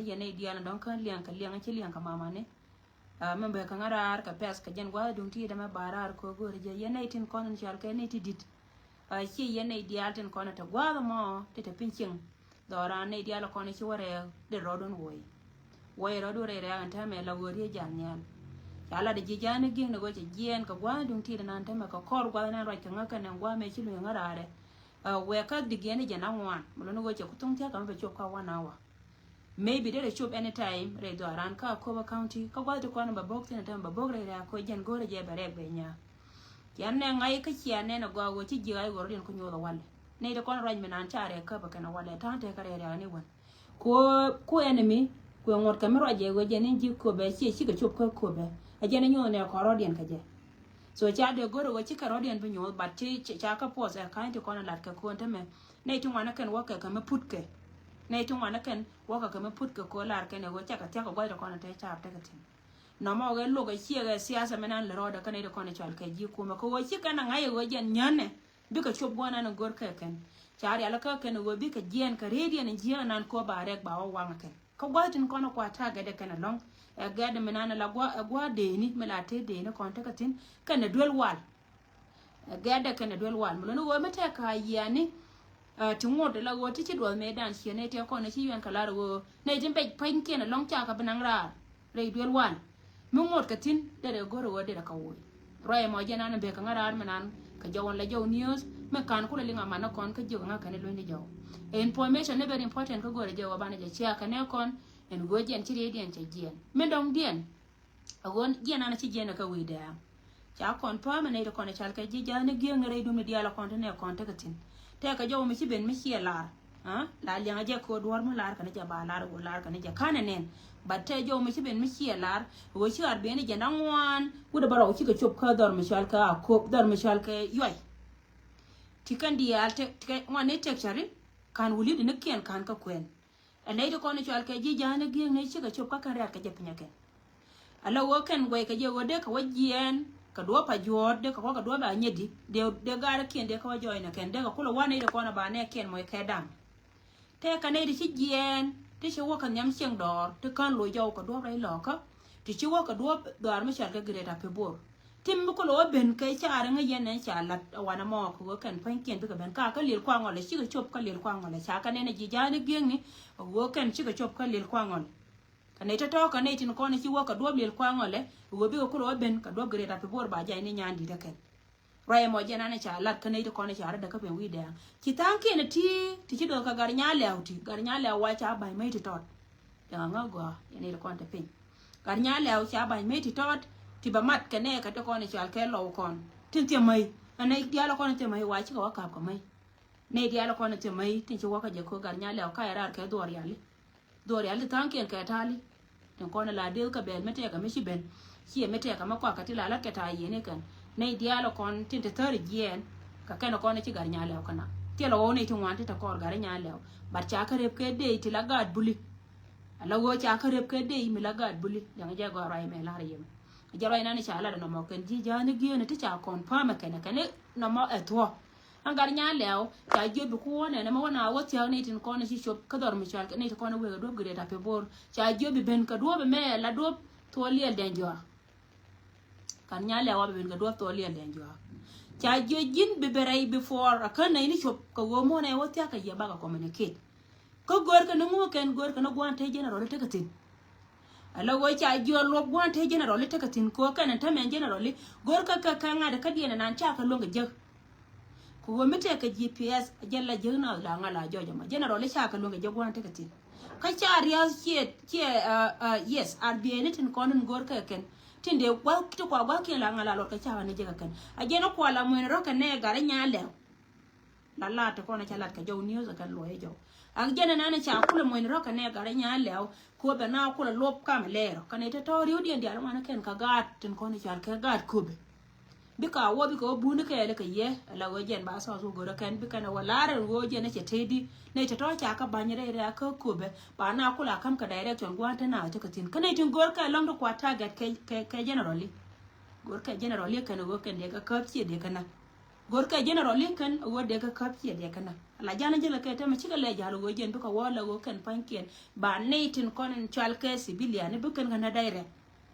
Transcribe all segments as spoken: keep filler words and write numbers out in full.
Yɛn nɛy diaal ni dɔ̱ŋ kä liɛŋ kɛ liɛŋ ci liɛŋ kɛ mamani. Mɛ bɛ kɛ ŋa raar kɛ pɛth kɛ jɛn gua̱a̱th duŋ ti dɛ mɛ ba raar kɛ go̱o̱rɛ jɛ yɛn nɛy tin kɔn in cɔal kɛ nɛy ti dit. Ci yɛn nɛy diaal tin kɔn in te gua̱a̱th mɔ ti te piny cieŋ. Dhɔran nɛy diaal kɔn in ci wä rɛɛk dee rɔɔdun woy. Woy rɔɔdun rɛy rɛɛk in täämɛ la ɣöö riee jal nhial. Ca lat ji̱ ja̱a̱n ni gi̱i̱k ni ɣöö cɛ jiɛɛn kɛ gua̱a̱th duŋ ti dɛ nan täämɛ kɛ kɔr gua̱a̱th nan ruac kɛ ŋä kɛn ɛn gua̱a̱th mɛ ci luny ŋä raarɛ. Wɛ kä digiɛn i̱ jɛn aŋuan mɛ luni ɣöö cɛ ku thoŋ thia̱k kɛ mɛ bɛ cop kä one hour. Maybe derɛ cop anytime rɛy dhɔaran kä Akobo County kä gua̱th ti kɔn ba bok thin a tɛm ba bok rɛy rɛy a koc jɛn go̱rɛ jɛ bɛ rɛk bɛ nya. Cian nɛ ŋa̱c kä cian nɛn a gɔaa ɣöö ci jiɛk a i̱ ɣɔr diɛn ku nyuɔth a walɛ. Nɛy ti kɔn ruac mi naan ca rɛk käp a kɛn a walɛ ta̱a̱ŋ tɛk kä rɛy rɛy a ni wän. Ku ku enemy ku ɛ ŋuɔ̱t kɛ mi ruac jɛ ɣöö jɛn in ji̱ Akobo ciɛ cikɛ cop kä Akobo. A jɛn a nyuɔth nɛ kɔn rɔ̱diɛn kɛ jɛ. So ca dee go̱rɛ ɣöö cikɛ rɔ̱diɛn bi nyuɔth but ci ca kä puɔth ɛ ka̱ny ti kɔn a lat kɛ ko̱n tämɛ. Nɛy ti ŋuan a kɛn wäkɛ kɛ mi putkɛ. Nɛy ti ŋuan a kɛn wäkɛ kɛ mi putkɛ ko̱ lar kɛn ɛ ɣöö cakɛ thia̱k kɛ gua̱c ti kɔn a te car tekɛ thi̱n. Nɔmɔ ɣɛ lok ɛ ciɛ ɣɛ siasa mɛ nan lɛ rɔɔdɛ kä nɛy ti kɔn a cɔal kɛ ji̱ kumɛ kɛ ɣöö ci kɛn a ŋa̱c ɛ ɣöö jɛn nyänɛ. Bikɛ cop gua̱n an go̱r kɛ kɛn. Ca rial kä kɛn ɣöö bikɛ jiɛɛn kɛ rɛɛdiɛn jiɛɛn an ko̱ ba rɛk ba wä waŋ kɛn. Kä gua̱th tin kɔn kua ta̱a̱ gɛdɛ kɛn ɛlɔ̱ŋ. Ɛ gɛdɛ mi nan la gua̱ ɛ gua̱ deeni mi la te deeni kɔn tekɛ thi̱n kɛn ɛ duel wal. Ɛ gɛdɛ kɛn ɛ duel wal mi loni ɣöö mi tɛk ka yiani. Ti ŋot la ɣöö ti ci duɔth mëë dan ciɛ nɛy tɛk kɔn ci yuɛn kɛ lar ɣöö nɛy tin bɛc pa̱nykiɛn ɛlɔ̱ŋ ca kɛ bi naŋ raar. Rɛy duel wal mi ŋot kɛ thi̱n derɛ go̱r ɣöö derɛ kɛ woc. Ruac ɛmɔ jɛ nan bek kɛ ŋa̱ raar mi nan kɛ jɔw ɛn la jɔw news mi kan kulɛ liŋ aman ni kɔn kä jiök ŋa̱ kɛn luny ni jɔw. Ɛ information ni very important kä go̱rɛ jɛ ɣöö banɛ jɛ cia kɛ nɛ kɔn ɛn ɣöö jiɛn ci rieydiɛn cɛ jiɛn mi dɔŋdiɛn. A ɣöö jiɛn an ci jiɛn ɛ kä wi̱i̱ dɛɛŋ. Ca kɔn pa̱a̱m ɛ nɛy ti kɔn ɛ cal kɛ ji̱ ja̱a̱n ni gi̱eŋ ni rɛy dum ni diaal ɛ kɔn ti nɛ kɔn tekɛ thi̱n. Tɛkɛ jɔw mi ci ben mi ciɛ lar. La liɛŋɛ jɛ ko̱ duɔ̱ɔ̱r mi lar kɛn jɛ ba lar ɣöö lar kɛn jɛ ka̱n ɛ nɛn. But tɛ jɔw mi ci ben mi ciɛ lar ɣöö ci ɣar ben jɛ na ŋuan wut ɛ bä rɔw cikɛ cop kä dhɔr mi cɔal kɛ Akop dhɔr mi cɔal kɛ Yuay. Ti kɛn diaal tɛk ti kɛ ŋuan ni tɛk cari. Ka̱n wuli di ni kiɛn ka̱n kä kuɛn. Ɛ nɛy ti kɔn i̱ cɔal kɛ ji̱ ja̱a̱n i̱ gi̱eŋ ni cikɛ cop kä kɛn rɛ̈t kɛ jɛ pinyɛ kɛn. Ala ɣöö kɛn guɛy kɛ jɛ ɣöö dee kɛ wä jiɛɛn kɛ duɔ̱ɔ̱p a juɔ̱ɔ̱r dee kɛ wä kɛ duɔ̱ɔ̱p a nyɛdi dee dee gaarikiɛn dee kɛ wä jɔɔy nɛ kɛn dee kɛ kulɛ wä nɛy ti kɔn a ba nɛ kɛn mɔc kɛ da̱ŋ. Tɛɛ kɛ nɛy ti ci jiɛɛn ti ci wä kɛ nhiam cieŋ dɔɔr ti kän loc jɔw kɛ duɔ̱ɔ̱p rɛy lɔ̱ɔ̱kä ti ci wä kɛ duɔ̱ɔ̱p dhɔaar mi cɔal kɛ Greater Pibor. Tim mi kolo wä ben kɛ caar ŋä yɛn nɛn ca lat wanɛ mɔ kɛ ɣöö kɛn pua̱nykiɛn bikɛ ben ka kä liel kuaŋɔl ɛ cikɛ cop kä liel kuaŋɔl ɛ ca kɛ nɛn ɛ ji̱ ja̱a̱n i̱ gi̱eŋni. Ɛ ɣöö kɛn cikɛ cop kä liel kuaŋɔl. Kɛ nɛy tɔ̱tɔ̱ kɛ nɛy tin kɔn ci wä kɛ duɔ̱p liel kuaŋɔl ɛ ɣöö bikɛ kolo wä ben kɛ duɔ̱p Greater Pibor ba jay ni nyan di̱t ɛ kɛn. Ruac ɛmɔ jɛn an ca lat kä nɛy ti kɔn ca rɔ̱dɛ kä ben wi̱i̱ dɛ̈ɛ̈ŋ. Ci tha̱a̱ŋkiɛn ɛ ti ti ci do̱th kɛ gar nya lɛ̈w ti gar nya lɛ̈w wa ca ba̱ny mäc ti tɔt. Dɛŋ aŋä gɔaa yɛn nɛy ti kɔn te piny. Gar nya lɛ̈w ca ba̱ny mäc ti tɔt ti bɛ mat kɛ nɛɛkɛ ti kɔn i̱ cɔal kɛ lɔw kɔn tin thiɛ mäc. Ɛn nɛy diaal kɔn thiɛ mäc wa cikɛ wä ka̱p kɛ mäc. Nɛy diaal kɔn thiɛ mäc tin ci wä kä jɛ ko̱ gar nya lɛ̈w ka ɛ raar kɛ dhuɔɔr yali. Dhuɔɔr yali ti tha̱a̱ŋkiɛn kɛ ta̱a̱li. Tin kɔn la dee kɛ bɛɛl mi tɛɛkä mi ci ben ciɛ mi tɛɛkä mi kuakä ti la lat kɛ ta̱a̱ yiëni kɛn. Nɛy diaal kɔn tin ti thäri jiɛɛn. Kɛ kɛn kɔn ci gar nya lɛ̈w kɛna thilɛ ɣɔw nɛy ti ŋuan ti te kɔɔr gar nya lɛ̈w. But ca kä rep kɛ dee ti la gaat buli. Ala ɣöö ca kä rep kɛ dee mi la gaat buli dɛŋ jɛ gɔaa ruac mɛ lar yem. Jɛ ruac nani ca lat nɔmɔ kɛn ji̱ ja̱a̱ni gi̱eeni ti ca kɔn pa̱a̱mɛ kɛn kɛn nɔmɔ ɛ thuɔ̱k. Ɛn gat nya lɛw ca jiöp bi kuɔn ɛn ɛmɛ wä na wä thia̱k ni tin kɔn ci cop kä dhɔr mi cɔal ni tin kɔn wek ɛ duɔp Greater Pibor. Ca jiöp bi ben kɛ duɔp ɛmɛ la duɔp thuɔl liɛl dɛn jɔak. Gat nya lɛw a bi ben kɛ duɔp thuɔl liɛl dɛn jɔak. Ca jiöp ji̱n bi ben rɛy before a kän nɛy ni cop kɛ ɣöö muɔ̱n ɛ wä thia̱k kɛ yɛ bakɛ communicate. Kä görkɛ ni ŋuɔ̱kɛn görkɛ ni gua̱a̱n te general tekɛ thi̱n. Ala ɣöö ca jiɔl luɔp gua̱a̱n te general tekɛ thi̱n kɛ ɣöö kɛn ɛn tämɛ general görkɛ kɛ kɛ ŋa̱t kä diɛn ɛnan ca kɛ luäŋ kɛ jek. Kɛ ɣöö mi tɛkɛ G P S jɛ la jek na la ŋa̱ la jɔc ɛmɔ general ca kɛ luäŋ kɛ jek gua̱a̱n tekɛ thi̱n. Kä ca ria̱th ciɛ ciɛ yes ar bieyni tin kɔn in görkɛ kɛn tin dee gua̱th ti kua gua̱thkiɛn la ŋa̱ la luɔt kɛ ca kɛ ni jek kɛ kɛn a jɛn ɛ kua la muɛn rɔ̱ kɛ nɛ gat ɛ nya lɛw. La lat ti kɔn ca lat kɛ jɔw news kɛn luɔyɛ jɔw. Ak jɛn ɛnan ca kulɛ muɔny rɔ̱ kɛ nɛ gat ɛ nya lɛw. Kobɛ na kulɛ luɔp kam lɛɛrɔ kɛn ɛ tɔ̱tɔ̱ riw diɛn dial ŋuan kɛn kɛ gaat tin kɔn i̱ cal kɛ gaat kobɛ. Bika wä bika wä buni kɛɛli kɛ yɛ ala wä jɛn ba sɔɔth wä görä kɛn bikɛn ɛ wä lar ɛn wä jɛn ɛ cɛ tëëdi. Nɛ tɔ̱tɔ̱ ca kä ba̱ny rɛy rɛy kä kobɛ ba na kulɛ a käm kɛ direction gua̱n te na cä kɛ thi̱n kä nɛ tin görkɛ lɔ̱ŋ ti kua target kɛ kɛ kɛ generally. Görkɛ generally kɛn ɛ wä kɛn dee kɛ käp ciɛ dee kɛ na. Go̱rkɛ general i̱ kɛn a ɣöö dee kɛ käp ciɛ dee kɛ näk. Ala jan jälɛ kɛ tɛmɛ cikɛ lɛ jal a ɣöö jɛn bikɛ wä la ɣöö kɛn pa̱nykiɛn ba nɛy tin kɔn in cual kɛ civilian i̱ bi kɛn kɛ näk direct.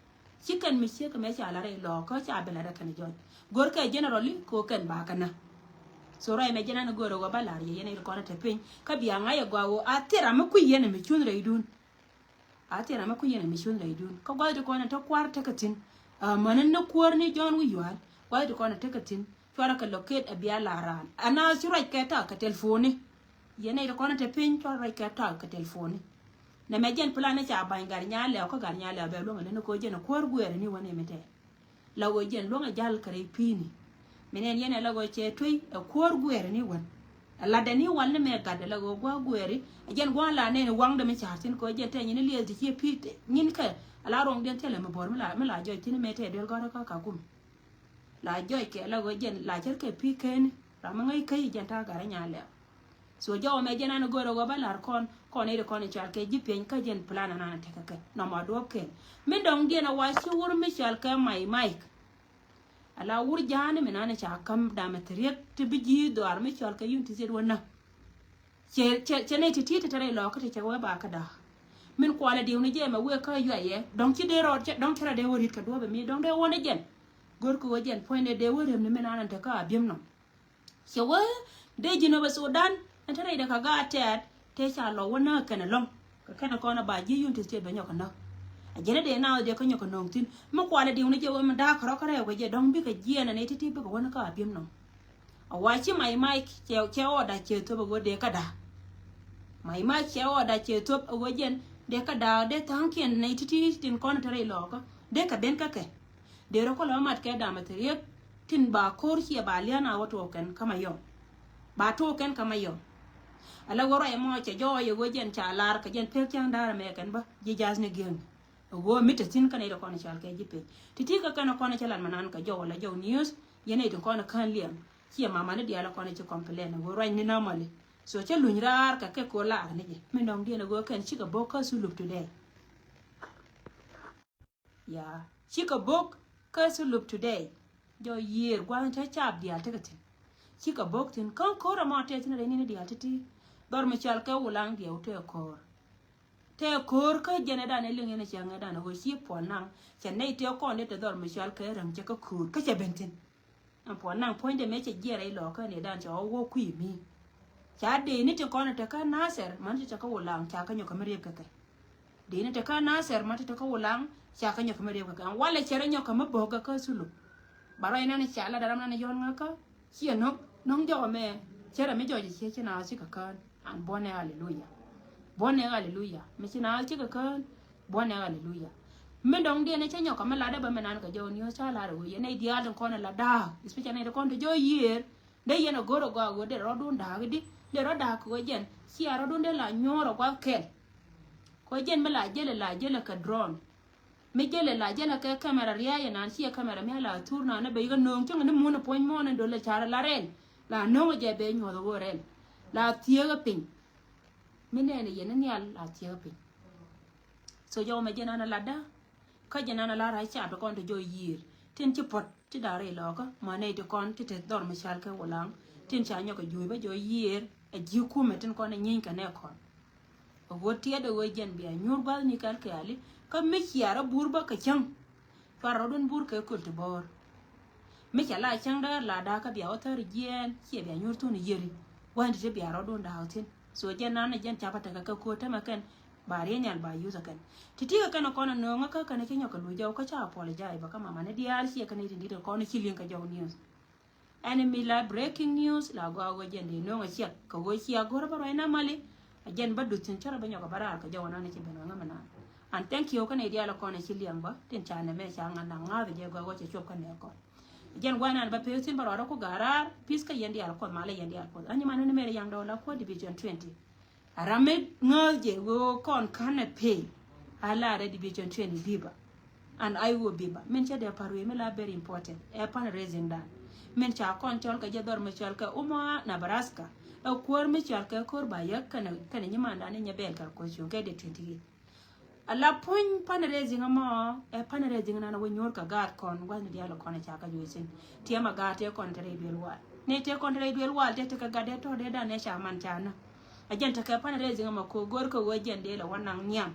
Ci kɛn mi ciek kɛ mɛ ca lar i̱ lɔɔk kä ca bi lar kɛn jɔc. Go̱rkɛ general i̱ kɛ ɣöö kɛn ba kɛ näk. So ruac mɛ jɛn an go̱o̱r a ɣöö ba lar yɛ yɛn i̱ kɔn a te piny kä bia ŋa̱c a gɔaa ɣöö a thil ram mi kui̱ yɛn mi cunh rɛydun. A thil ram mi kui̱ yɛn mi cunh rɛydun. Kä gua̱th ti kɔn a te kua̱r tekɛ thi̱n. Amäni ni kuäär ni Jɔ̱ɔ̱n wi̱c yual. Gua̱th ti kɔn a tekɛ thi̱n. Cuarɛ kɛ locate a bia la raan. Ana ci ruac kɛ tak kɛ telefoni. Yɛn nɛy ti kɔn a te piny cuarɛ ruac kɛ tak kɛ telefoni. Nɛ mɛ jɛn plan ni ca ba̱ny Gat Nyalɛw kä Gat Nyalɛw bɛ luäŋ a leni ko jɛn a kuäär guɛɛri ni wä ni mi tɛ. La ɣöö jɛn luäŋ a jal kɛ rɛy pi̱i̱ni. Mi nɛn yɛn ɛ la ɣöö cɛ tuey ɛ kuäär guɛɛri ni wän. Ɛ latdɛ ni wal ni mɛ gatdɛ la ɣöö gua̱a̱k guɛɛri. Ɛ jɛn gua̱a̱k la nɛn waŋdɛ mi ca̱r thi̱n kɛ ɣöö jɛn tɛ nyin liɛth ti ciɛ pi̱i̱ nyin kɛ. A la ruɔ̱ŋdiɛn thilɛ mi buɔ̱r mi la, mi la jɔc thi̱n mɛ tɛ duel gɔ̱rä kä Kakuma. La jɔc kɛ la ɣöö jɛn la cär kɛ pi̱i̱ keni. Ram mi ŋäc käc jɛn ta̱a̱ Gat Nyalɛw. So jɔwä mɛ jɛn an go̱o̱rä ɣöö bä la̱r kɔn, kɔn i̱ ri kɔn i̱ cual kɛ ji̱ piɛny kä jɛn plan anan tekɛ kɛ. Nɔmɔ duɔ̱p kɛn. Min dɔ̱ŋ diɛn a wa ci wur mi cual kɛ Mai Mike. Ala wur ja̱a̱ni mi nan ca ka̱m damɛ ti riek ti bi ji̱ dhɔaar mi cual kɛ yun ti thiet wä näk. Cɛ, cɛ, cɛ nɛy ti ti ti te rɛy lɔɔkä ti cɛ wee ba kä da̱a̱k. Min kualɛ diwni jɛ mɛ wee kä yuayɛ dɔ̱ŋ ci dee rɔɔd cɛ dɔ̱ŋ cɛ rɔ dee wä ri̱t kɛ duɔ̱ɔ̱pɛ mi dɔ̱ŋ dee wä ni jɛn. Go̱rkɛ wä jɛn puɔ̱nydɛ dee wä rem ni min an an te kä a bi̱em nɔm. Cɛ wee dee ji̱n ɔ bɛ Sudan ɛn te rɛydɛ kɛ gaat tɛɛt tëë ca lɔ wä näk kɛn ɛlɔ̱ŋ. Kɛ kɛn ɛ kɔn ɛ ba ji̱ yun ti thiet bɛ nyɔk kɛ näk. A ji̱n ɛ dee naath dee kä nyɔk kɛ nööŋ thi̱n mi kualɛ diwni jɛ wee mi da̱a̱k kärɔ̱ kärɛw kɛ jɛ dɔ̱ŋ bikɛ jiɛɛn ɛ nɛy ti̱ti̱ bikɛ wä ni kä a bi̱em nɔm. A wa ci Mai Mike cɛ, cɛ ɔɔda cɛ thop a ɣöö dee kä da̱a̱k. Mai Mike cɛ ɔɔda cɛ thop a ɣöö jɛn dee kä da̱a̱k dee tha̱a̱ŋkiɛn nɛy ti̱ti̱ tin kɔn te rɛy lɔɔkä dee kɛ ben kä kɛ. Dee rɔ kɔ lɔ mat kɛ damɛ te riek tin ba ko̱r ciɛ ba lian a wä tuɔɔk kɛn kä Mayɔm. Ba tuɔɔk kɛn kä Mayɔm. Ala wä ruac ɛmɔ cɛ jɔɔc ɛ ɣöö jɛn ca lar kɛ jɛn pek cäŋ da̱a̱r ɛmɛ kɛn bä ji̱ ja̱a̱th ni gi̱eŋ. Ɛ ɣöö mi te thi̱n kä nɛy ti kɔn cɔal kɛ ji̱ pek. Ti ti kä kɛn kɔn cɛ lat manan kɛ jɔw ala jɔw news yɛn nɛy ti kɔn kään liɛŋ. Ciɛ mamani diaal kɔn ci complain ɛ ɣöö ruac ni normally. So cɛ luny raar kɛ kɛ ko̱ lar ni jɛ. Min dɔ̱ŋ diɛn ɛ ɣöö kɛn cikɛ bo̱k kä Sulup Today. Ya, cikɛ bo̱k kä Sulup Today. Jɔ yiëër gua̱n cä caap diaal tekɛ thi̱n. Cikɛ bo̱k thi̱n kä ko̱r ɛmɔ tɛth thi̱n rɛy ni̱n diaal ti̱ti̱. Dhɔr mi cɔal kɛ Wulaŋ diɛw tɛɛ ko̱r. Tɛɛ ko̱r kä jɛn ɛ dan ɛ liŋ yɛn ɛ cäŋ ɛ dan ɛ ɣöö ci Puɔl Naŋ cɛ nɛy tëë kɔn dee te dhɔr mi cɔal kɛ Räŋ cɛ kä ko̱r kä cɛ ben thi̱n. Ɛn Puɔl Naŋ puɔ̱nydɛ mëë cɛ jiɛɛr rɛy lɔɔkä ni dan cɛ ɣɔw wä kui̱ mi. Ca dee ni tin kɔn te kä Nasir man ti te kä Wulaŋ ca kä nyɔk kä mi riep kɛ kɛ. Dee ni te kä Nasir man ti te kä Wulaŋ ca kä nyɔk kä mi riep kɛ kɛ. Ɛn walɛ cɛ rɔ nyɔk kä mi bo̱o̱k kɛ kä Sulup. Ba rɔy nan ca la daram nan yɔn ŋä kä ciɛ no̱ŋ no̱ŋ jɔk mɛ cɛ rɛ mi jɔc ciɛ ci na ci kɛ kään. An buɔ̱nɛ aleluya. Buɔ̱nɛ aleluya. Mi ci na ci kɛ kään. Buɔ̱nɛ aleluya. Min dɔ̱ŋ diɛn cä nyɔk kɛ mi latdä bä mi nan kɛ jɔw ni ca lar ɛ wee yɛn nɛy diaal tin kɔn ɛ la da̱a̱k. Especially nɛy ti kɔn ti jɔw yiëër. Dee yɛn a go̱r a gɔaa ɣöö dee rɔ̱dun da̱a̱k di dee rɔ̱ da̱a̱k kɛ ɣöö jɛn cia rɔ̱dun dee la nyuɔ̱ɔ̱r a gua̱th kɛl. Kɛ ɣöö jɛn mi la jälɛ la jälɛ kɛ drone. Mi jälɛ la jälɛ kɛ camera ria̱a̱c ɛnan ciɛ camera mi a la thur nan ni ben kɛ nööŋ cäŋ ni mun a puɔ̱ny muɔ̱ɔ̱n in dolɛ car la rɛl la nööŋ a jɛ ben nyuɔ̱th a ɣöö rɛl la thieekä piny. Mi nɛɛni yɛn ni nhial la thieekä piny. So jɔw mɛ jɛn an a latdä. Kä jɛn an a lar a caap ti kɔn ti jɔw yiëër tin ci puɔ̱t ti da̱r rɛy lɔɔkä ma nɛy ti kɔn ti te dhɔr mi cal kɛ Wulaŋ tin ca nyɔk kɛ juuc bä jɔw yiëër. A ji̱ kumɛ tin kɔn a nyieeny kɛ nɛ kɔn. A ɣöö tiɛt a ɣöö jɛn bia nyuur gua̱thni kɛl kɛɛli kä mi cia rɔ bur bä kɛ cäŋ. Cuarɛ rɔ̱dun bur kɛ köl ti bo̱o̱r. Mi ca la cäŋ däär la da̱a̱k kä bia wä thäär jiɛɛn ciɛ bia nyuur thun yiëri. Gua̱thni ti bia rɔ̱dun da̱a̱k thi̱n. So jɛn nan jɛn capä tekɛ kɛ ko̱o̱t tämɛ kɛn. Ba riey nhial ba yuth ɛ kɛn. Ti ti kɛ kɛn ɛ kɔn ɛ nööŋä kä kɛn ɛ ci nyɔk kɛ luc jɔw kä ca apologize bä kä mamani diaal ciɛ kɛn ɛ ti di̱t ɛ kɔn ɛ ci liŋ kɛ jɔw news. Ɛn ɛ mi la breaking news la gɔaa ɣöö jɛn dee nööŋ ɛ ciɛk kɛ ɣöö ci a go̱r ɛ bä ruac na mali. Ɛ jɛn bä duth thi̱n cärɛ bä nyɔk ɛ bä raar kɛ jɔw ɛnan ɛ ci ben ɣä ŋämɛ naan. And thank you kɛn ɛ diaal ɛ kɔn ɛ ci liɛŋ bä tin ca nɛmɛ ca ŋa̱n da̱ŋ ŋa̱th ɛ jɛ gɔaa ɣöö cɛ cuɔp kɛn ɛ kɔn. Ɛ jɛn gua̱n ɛn bä pek thi̱n bä ruac rɔ ku ga̱a̱r raar peace kä yɛn diaal kuɔth malɛ yɛn diaal kuɔth. Ɛn nyi man ni mɛr ɛ yaŋ dɔɔla kuɔth division twenty. A ram mi ŋääth jɛ ɣöö kɔn ka̱n ɛ pay. A lar ɛ division twenty biba. And I will biba. Min cɛ dee pa̱r wee mi la very important. Ɛ pan raising dan. Min ca kɔn cɔl kɛ jɛ dhɔr mi cɔl kɛ Omaha, Nebraska. Ɛ kuäär mi cɔl kɛ ko̱r ba yäk kɛnɛ, kɛnɛ nyimandan ni nyɛ bɛɛl kar kuäär cuŋ kɛ dee twenty eight. Ala puny fundraising ɛmɔ, ɛ fundraising nan wä nyuur kɛ gaat kɔn, gua̱thni diaal kɔn ɛ ca kä juɔc thi̱n. Tiɛm a gaat tëë kɔn te rɛy duel wal. Ni tëë kɔn te rɛy duel wal, tëë tekɛ gat dee tɔ̱ dee dan ɛ ca man ca nä. A jɛn tekɛ fundraising ɛmɔ ko go̱r kɛ ɣöö jɛn dee lɛ wä naŋ nhiam.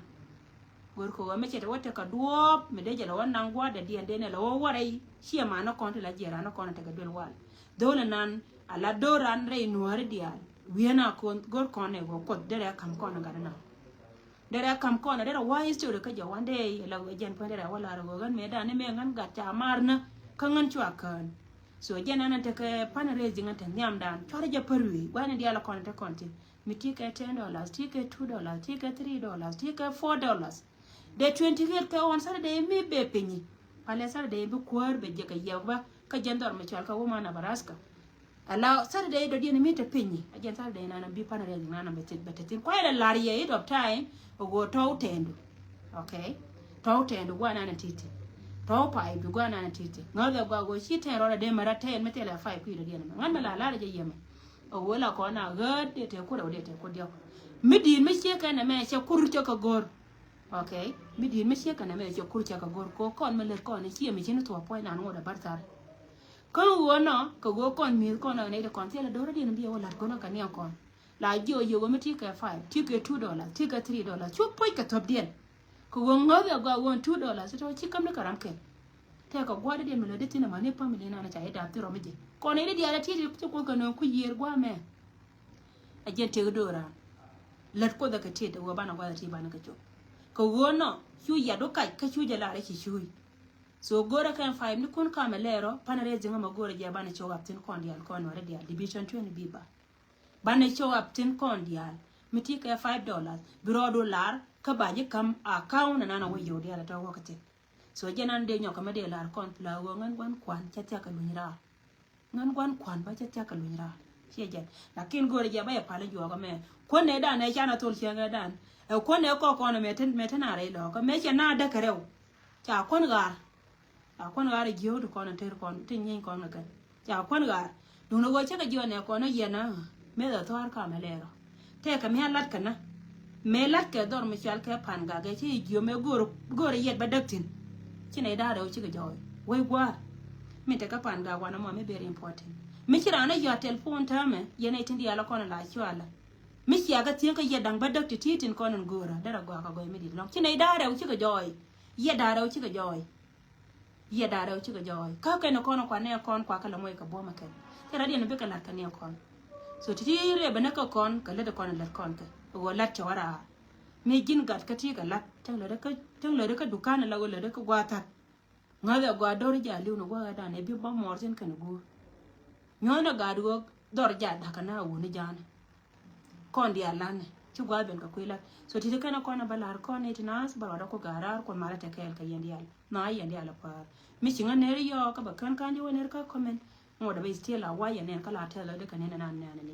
Go̱r kɛ ɣöö mi cɛ te wä tekɛ duɔ̱ɔ̱p, mi dee jɛ lɛ wä naŋ gua̱a̱r dee diɛn dee nɛ lɛ wä wä rɛy, ciɛ man ni kɔn ti la jiɛ ran ni kɔn tekɛ duel wal. Dho̱l nan, a la do̱r ran rɛy nuääri diaal, wi̱i̱ na kɔn, go̱r kɔn ɛ ɣöö Kuoth derɛ kam kɔn gat na. Derɛ kam kɔn, derɛ wa history kä jɛ wan dee, la jɛn puɔ̱ny derɛ wa lar ɣöö ɣän mëë dan ni mëë ŋän gat ca mar nä, kä ŋän cua kään. So jɛn ɛn tekɛ fundraising ɛn te nhiamdan, cuarɛ jɛ pär wi̱i̱, gua̱n in diaal kɔn te kɔn ti. Mi ti kɛ ten dollars, ti kɛ two dollars, ti kɛ three dollars, ti kɛ four dollars. Dee twenty eight kɛ ɣɔn Saturday mi bɛ pinyi. Palɛ Saturday bi kuäär bɛ jɛ kɛ yɛk bä, kä jɛn dhɔr mi cual kɛ woman Nebraska. Ala Saturday dɔ̱diɛn mi te pinyi. A jɛn Saturday nana bi fundraising nana bɛ te, bɛ te thin. Kuayɛ lɛ lar yɛ it of time, a ɣöö tɔw tɛndu. Okay? Tɔw tɛndu gua̱n nana titi. Tɔw pay bi gua̱n nana titi. Ŋäth ɛ gɔaa ɣöö ci tɛn rɔɔdɛ dee mɛ ra tɛn mi thilɛ five kui̱ dɔ̱diɛn mɛ. Ŋa̱n mɛ la lar jɛ yɛ mɛ. A ɣöö la kɔn a ɣäät dee te kur ɛ wä dee te kur diɔk. Mi di̱i̱t mi ciek kɛn ɛmɛ cɛ kur cɛ kɛ go̱r. Okay? Mi di̱i̱t mi ciek kɛn ɛmɛ cɛ kur cɛ kɛ go̱r. Ko kɔn mi lät kɔn i̱ ciɛ mi ci ni thuɔ̱k puɔ̱ny nan ŋot ɛ bär thar. Kä ɣöö nɔ kɛ ɣöö kɔn mi̱i̱th kɔn ɛ nɛy ti kɔn thilɛ do̱r diɛn bi ɛ wä la̱t go̱n ɛ kɛ niɛŋ kɔn. La jiɛ ɔ yio̱w mi ti kɛ five, ti kɛ two dollars, ti kɛ three dollars. Cu puɔ̱c kɛ thɔpdiɛn. Kɛ ɣöö ŋäth ɛ gɔaa ɣöö two dollars ti tɔ ci käm ni kɛ ram kɛl. Tɛkɛ gua̱a̱r diɛn mi lät di thin ɛmani family nan ca i̱ da̱a̱p thil rɔm i̱ ji̱. Kɔn i̱ di diaal ɛ ti ti ci Kuoth kɛ nööŋ ku yiër gua̱a̱ mɛ. A jiɛn tëk do̱ran. Lät Kuoth ɛ kɛ tit ɛ ɣöö banɛ gua̱a̱r ɛ ti banɛ kɛ cop. Kɛ ɣöö nɔ cu yat wä kac kä cu jɛ lar ɛ ci cuuc. So go̱rɛ kɛn five ni kun kamɛ lɛɛrɔ, fundraising ɛmɛ go̱rɛ jɛ banɛ show up thin kɔn diaal kɔn nuɔri diaal division twenty biba. Banɛ show up thin kɔn diaal mi ti kɛ five dollars bi rɔɔdu lar kä ba ji̱ kam account ɛnan a wä yio̱w diaal ɛ tɔ̱ wä kɛ thin. So jɛn an dee nyɔk kɛ mɛ dee lar kɔn pla ɣöö ŋän gua̱n kuan cɛ thiak kɛ luny raar. Ŋän gua̱n kuan ba cɛ thiak kɛ luny raar. Ciɛ jɛn. Lakin go̱o̱rɛ jɛ ba yɛ pal in juɔk ɛmɛ. Kuän nɛ dan ɛ can a thol cieŋ ɛ dan. Ɛ kuän nɛ kɔk kɔn ɛmɛ tin, mɛ tin a rɛy lɔɔk ɛmɛ cɛ na däk kɛ rɛw. Ca kuän ɣaar. Ca kuän ɣaar ɛ jiök ti kɔn ɛ ter kɔn ti nyiny kɔn kɛ kɛn. Ca kuän ɣaar. Duundɛ ɣöö cä kɛ jiɔn ɛ kɔn ɛ yɛn a mëë dhɛ thɔ̱a̱r kamɛ lɛɛrɔ. Tɛkɛ mi a lat kɛ na. Mëë lat kɛ dhɔr mi cual kɛ pan gak ɛ ci jiö mëë go̱o̱r, go̱o̱r ɛ yɛt bä däk thi̱n. Ci nɛy da̱a̱ rɛw cikɛ jɔɔy. Wec gua̱a̱r. Mi tekɛ pan gak wanɛ mɔ mi very important. Mi ci raan ɛ yɔ̱a̱ telephone täämɛ yɛn ɛ tin diaal ɛ kɔn ɛ la cualä. Mi cia kɛ thi̱eŋ kɛ yɛt da̱ŋ bä däk ti ti̱i̱ tin kɔn in go̱o̱rä derɛ gɔaa kɛ gɔɔy mi di̱t lɔ̱ŋ. Ci nɛy da̱a̱ rɛw cikɛ jɔɔy. Yɛt da̱a̱ rɛw cikɛ jɔɔy. Yɛ da̱a̱ rɛw cikɛ jɔɔy. Kä kɛn kɔn kuan nɛ kɔn kua kɛ lɛ mɔc kɛ buɔ̱mɛ kɛn. Cɛ rat yɛn bikɛ la̱t kɛ ni kɔn. So ti ti riɛ bɛ nɛ kɛ kɔn kɛ lät kɔn lät kɔn kɛ. Ɣöö la̱t cɛ wä raar. Mi ji̱n gat kä ti kɛ la̱t. Cäŋ lät kä, cäŋ lät kä dukan la ɣöö lät kä gua̱a̱ tha̱t. Ŋäth ɛ gɔaa do̱r jɛ a li̱w ni gua̱a̱ dan ɛ bi bä mɔɔr thi̱n kɛn guur. Nyuɔ̱thni gaat ɣöö dhɔr jɛ a da̱k kɛ na a wuni ja̱a̱nɛ. Kɔn diaal lanɛ ci gua̱a̱th ben kɛ kui̱ lat. So ti̱ti̱ kɛn kɔn a bä la̱r kɔn ni ti naath bä ruac dɔ̱k ku ga̱a̱r raar kuɔn malä tɛ kɛɛl kɛ yɛn diaal. Nhɔa̱a̱ yɛn diaal a päär. Mi ci ŋä ner yɔɔk kä bä kän ka̱n di wä ner kä comment. Ŋuɔ̱t a bä still a wa̱c yɛn nɛn kä la tɛth lɔ di kɛ nɛn ɛn an nɛn ni.